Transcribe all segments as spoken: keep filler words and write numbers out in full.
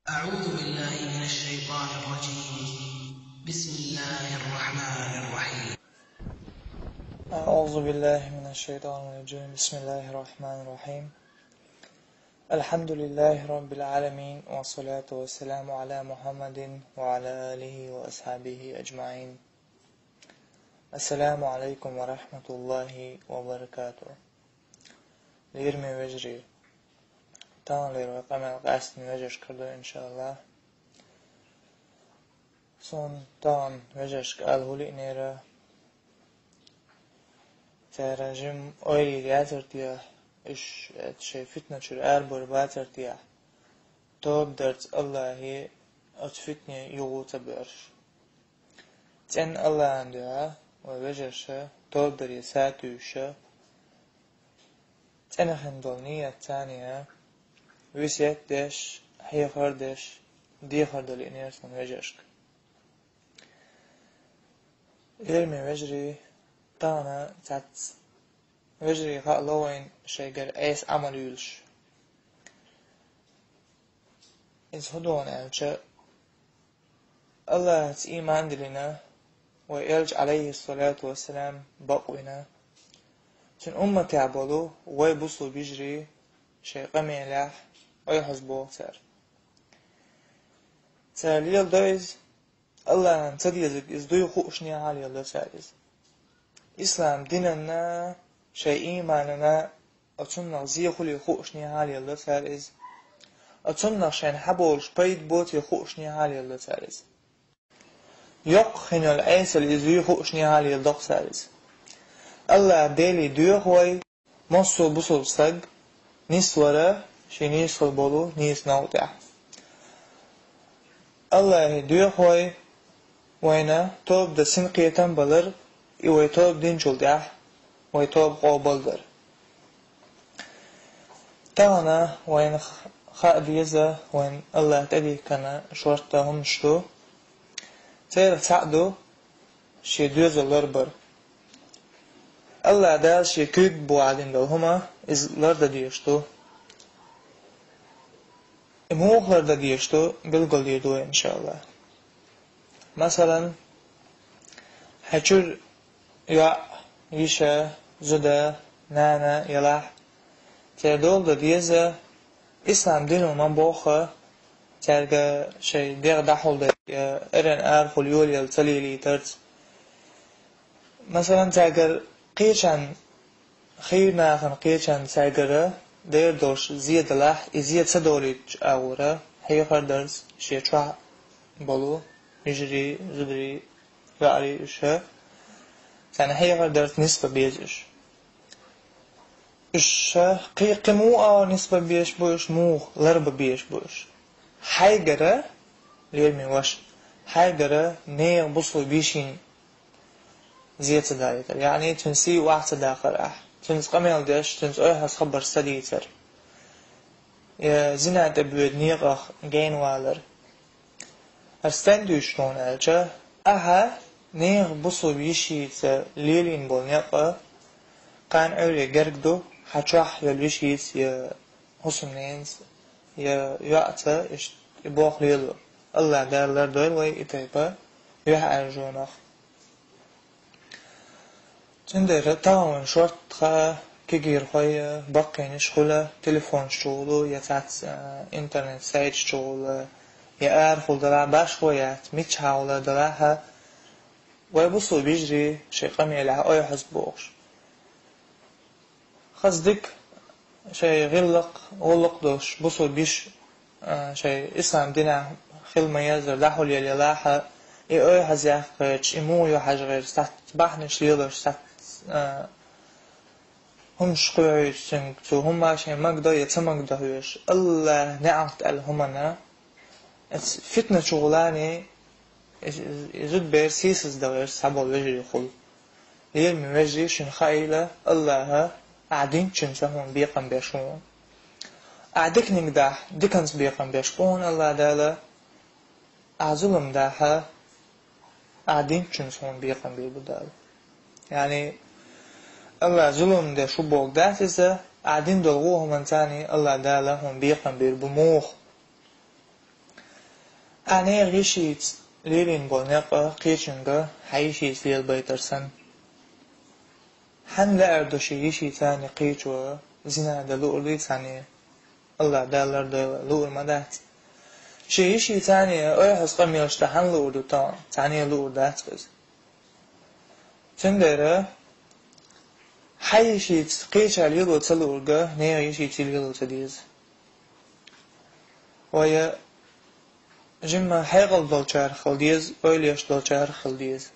أعوذ بالله من الشيطان الرجيم. بسم الله الرحمن الرحيم. أعوذ بالله من الشيطان الرجيم. بسم الله الرحمن الرحيم. الحمد لله رب العالمين، والصلاة والسلام على محمد وعلى آله وأصحابه أجمعين. السلام عليكم ورحمة الله وبركاته. Лераме вежарий, таханлера вай къамел къаьстина вежаршкара ду, иншааллахӀ. Суна тахан вежаршка ала хӀума лиънера, цара жима ойла яцар тӀехь, уьш шайн фитна чуьра арабора бацар тӀехь, тоба дарца АллахӀе оцу фитне юха ца боьрзуш. ЦӀена АллахӀана дуьхьа вай вежарша тоба даре сатуьйсуша, цӀена хин долу нийят царна а весет деш, хьехар деш, дехар дан лиънера суна вежаршка. Лераме вежарий, тахана цхьацца вежарий хаало вайна шайгара Ӏеса Ӏамал юьйлуш. Иза хӀун ду аьлча, АллахӀаца ийман диллина, вай элча, Ӏалайхиссалату вассалам, бакъвина, цуьнан умматехь болу вай бусулба йижарий шайн къамелехь ойхьазбоху цара. Цара леладо иза, АллахӀана ца дезарг иза дуй хууш нехьа леладо цара иза. Ислам динанна, шайн ийманана, оцуннах зе хуьлий хууш нехьа леладо цара иза. Оцуннах шайна хьаболуш пайда боций хууш нехьа леладо цара иза. Йоккха хин йолу Ӏесалла иза юй хууш нехьа леладо цара иза. АллахӀ Деле доьху вай, массо а бусулба стаг нисвара шен нийсхо болу нийса новкъа тӀехь. АллахӀе доьху вай, вайна тоба дан синкхетам балар, и вай тоба динчул тӀехь вай тоба къобалдар. Тахана вайна хаа деза, вайна АллахӀа тӀедихкина шортта хӀуманаш ду. Церах цхьаъ ду шен доьзал ларбар. АллахӀ Дала шен куьйга бохьадина долу хӀума, иза лардан дезаш ду. И муха лардан дезаш ду, билгалдийр ду вай, иншааллахӀ. Масалан, хьан чуьра йоӀ, йиша, зуда, нана елахь, церан дола дан деза, ислам дино ма бохху цаьрга шайн дегӀ дӀахьулдай, я эрна арахула йолаелла ца лелийтарца. Масалан, цаьргара кхечарна, хийра нахана кхечарна цаьргара дера долуш зе далахь, и зе ца долуьйтучу агӀора хьехар дарца шен чохь болу йижарий, зударий, йоӀарий уьш, царна хьехар дарца нисбан беза уьш. Уьш кхин, кхин муха а нисбан безаш бу уьш, муха ларбан безаш бу уьш. Хьайгара, лераме ваша, хьайгара нехан бусулба йишин зе ца далийтар, яъни цуьнан сий охьа ца даккхар ахь, цуьнца къамел деш, цуьнца ойхьаза хабарш ца дийцар, я зина тӀе боьду некъах генвалар. Ас стенна дуьйцуш ду аьлча, ахьа нехан бусулба йишица лелийна болу некъ кхана Ӏуьйре герга ду, хьан чохь йолу йишица я хӀусамненаца, я йоӀца иштта и болх лело. АллахӀ Дала лардойла вай и тайпа юьхьӀаьржонах. Цундела тахана вайн шортта хаа, кегийрхой, баккхийнаш хуьлу, телефонаш чухула, я цхьацца, а, интернет-сайташ чухула, я арахула далахь, башхо яц, миччахьа хьула далахь, вай бусулба йижарий шайн къамелехь ойхьаза бохуш. Хаза дика шайн гӀиллакх, гӀуллакх долуш бусулба йиша, а, шайн ислам динехь хила ма-еззара дӀахьулъелла елахь, и ойхьаза яккха гӀерташ, и муха ю хьажа гӀерташ, цхьацца бахьанаш лелош, цхьацца, а, хӀуманаш кхоьхьуьйтуш цуьнга, цо хӀумма шайн магадо я ца магадо хьоьжуш, АллахӀ неӀалт аьлла хӀуманна, оцу фитна чухуланий, и, и зудбер сийсаздан гӀерташ цхьаболу вежарий хуьлу. Лераме вежарий, шуна хаийла, АллахӀа ахь динчуьнца хьуна бекхам беш ву. Ахь диканиг дахь, диканца бекхам беш бу хьуна АллахӀ Дала, ахь зулам дахь, ахь динчуьнца хьуна бекхам бийр бу Дала. Яъни, АллахӀ зулам деш ву бохург дац иза, ахь дина долу вон хӀуманца АллахӀ Дала хьуна бекхам бийр бу муха. Ӏа нехан йишийца лелийна бола некъ кхечуьнга хьан йишийца лелабайтар санна. Хьанна лаьар ду шен йишийца цхьанне кхечо зина дан луур дуй цхьанне? АллахӀ Дала лардойла, луур ма дац. Шен йишийца цхьанне ойхьаз къамелаш дан хьанна луур ду тахана? Цхьанне луур дац иза. Цундела хьан йишийца кхеча лело ца луург нехан йишийца лело ца деза. Вай жимма хьекъал долчарах хила деза, ойла еш долчарах хила деза.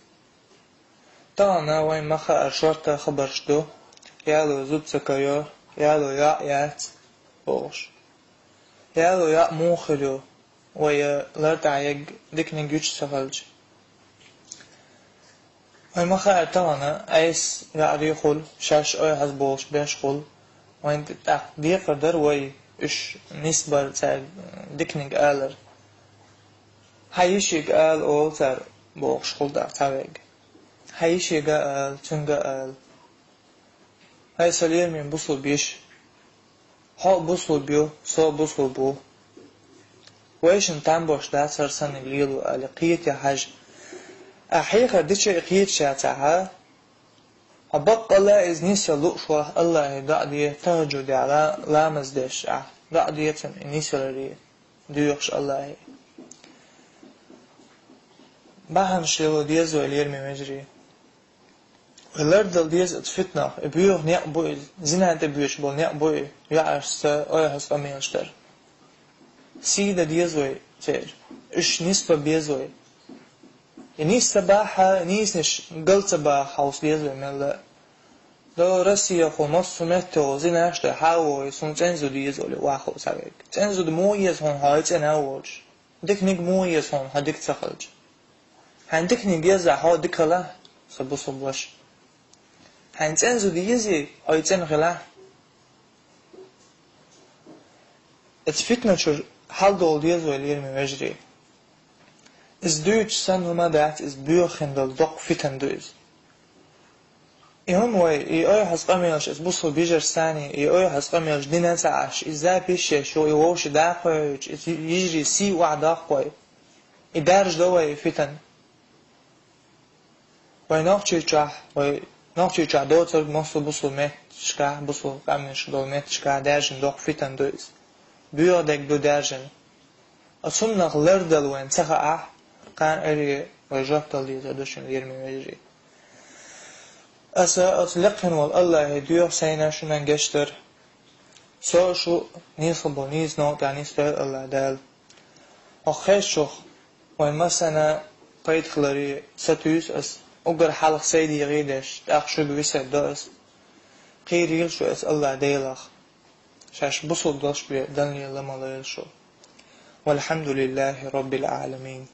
Тахана вайна ма хаара шортта хабарш ду: яло зуда ца кхайо, яло йоӀ яц бохуш. Яло йоӀ муха хир ю, вай лар тӀехь ерг диканиг юьтуш ца хилча? Вайна ма хаара тахана Ӏеса йоӀарий хуьлу, шаьш ойхьаз болуш беш хуьлу. Вайна тӀаккха декхар дара вай уьш нисбар, цаьрга диканиг алар. Хьан йишийга ала олу цара бохуш хуьлу тӀаккха цхьаверг. Хьан йишийга а ала, цуьнга а ала. ХӀай сан лераме бусулба йиш! Хьо а бусулба ю, со а бусулба ву. Вайшинна там беш дац хӀара санниг лело аьлла, кхетий хьажа. Ахь хьехар дича а кхеташ яцахь, хьо баккъалла иза нисъяла лууш валахь, АллахӀе доӀа де, тахӀажжудехь ла-, ламаз деш ахь, доӀа де цунна и нисъяларе, доьхуш АллахӀе. Бахьанаш лело деза вай, лераме вежарий. Вай лардала деза оцу фитнах, и боьха некъ бу иза, зина тӀе боьдуш болу некъ бу и, йоӀаршца ойхьаз къамелаш дар. Сий дан деза вай церан, уьш нисбан беза вай. И нис ца бахь, нийсанаш гал ца баха хьовса деза вай мелла а. До Россехула массо а меттехула зинаш дан хьан а вогӀий, суна цӀена зуда еза олий, вахо цхьаверг. ЦӀена зуда муха еза хьуна хьо и цӀена а волуш? Диканиг муха еза хьуна хьо дика ца хилча? Хьайна диканиг езахь хьо дика хилахь, сан бусулба ваша. Хьайна цӀена зуда езий, хьо и цӀена хилахь? Оцу фитна чуьра хьаладовла деза вай, лераме вежарий. Иза дуьйцуш санна хӀума дац, иза боьха хиндолу доккха фитна ду иза. И хӀума вай, и ойхьаз къамелаш, иза бусулба йижаршцаний, и ойхьаз къамелаш дина ца Ӏаш, иза запись еш ю, и вовши даккхойчу, иза йижарий сий охьадоккху вай. И даьржадо вай, и фитна. Вай Нохчийчохь, вай Нохчийчохь доцург массо а бусулба метташкахь, бусулба къаьмнаш долу метташкахь даьржина доккха фитна ду иза. Боьха дерг ду даьржина. Оцунах лардала вайна ца хаахь, кхана Ӏуьйре вай жоп дала дезар ду шуна, лераме вежарий. Аса оцу лекха хина волу АллахӀе доьху сайна шуна гечдар. Со а, шу а нийса болу нийса новкъа тӀехь нисдойла АллахӀ Дала. ХӀокху хезачух вайн массарна пайда хиларе сатуьйсу ас, уггар хьалха сайн дегӀе деш, тӀаккха шуьга висар до ас. Кхерийла шу ас АллахӀ Делах. Шаьш бусулба долуш бен дан лела ма лойла шу. Валхьамдулиллахи Роббил Ӏаламин.